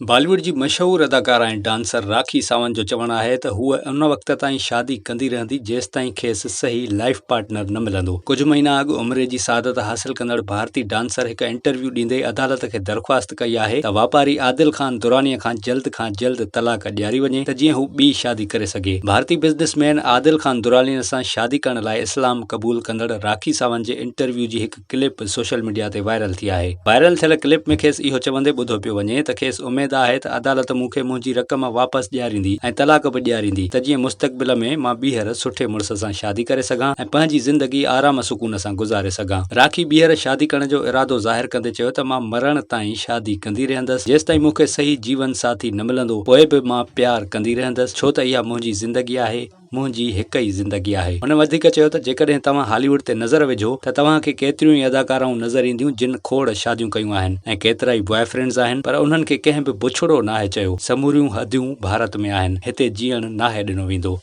بالي wood جي مشهور اداڪارا ۽ ڊانسر راکي ساونت جو چوڻ آهي ته هوء ان وقت تائين شادي ڪندي رهندي جيستائين کيس صحيح لائيف پارٽنر نه ملندو. ڪجهه مهينا اڳ عمري جي سعادت حاصل ڪندڙ ڀارتي ڊانسر هڪ انٽرويو ڏيندي عدالت کي درخواست ڪئي آهي ته واپاري عادل خان دراني کان جلد کان جلد طلاق ڏياري وڃي ته جيئن هو ٻي شادي ڪري سگهي. ڀارتي بزنس مين عادل خان دراني سان شادي ڪرڻ لاء اسلام قبول ڪندڙ راکي ساونت جي انٽرويو جي هڪ ڪلپ سوشل ميڊيا تي وائرل ٿي آهي. وائرل ٿيل ڪلپ ۾ کيس اهو چوندي ٻڌو پيو وڃي ته کيس اميد آهي ته عدالت مون کي منهنجي رقم واپس ڏياريندي ۽ طلاق به ڏياريندي ته جيئن مستقبل ۾ مان ٻيهر سٺي مڙس سان شادي ڪري سگهان ۽ پنهنجي زندگي آرام سڪون سان گذاري سگهان. راکي ٻيهر شادي ڪرڻ جو ارادو ظاهر ڪندي چيو ته مان مرڻ تائين شادي ڪندي رهندس جيستائين مون کي صحيح جيون ساٿي نه ملندو پوء به مان پيار ڪندي رهندس ڇو ته اها منهنجي زندگي آهي. منهنجي هڪ ئي زندگي آهي. هن وڌيڪ چيو ته جيڪڏهن توهان هالي ووڊ تي نظر وجهو ته توهان کي ڪيتريون ئي اداڪارائون نظر اينديون جن کوڙ شاديون ڪيون آهن ۽ ڪيترائي بواء فرينڊز آهن پر انهن کي ڪنهن به بڇڙو ناهي چيو، سموريون حديون ڀارت ۾ آهن، هتي جيئڻ ناهي ڏنو ويندو.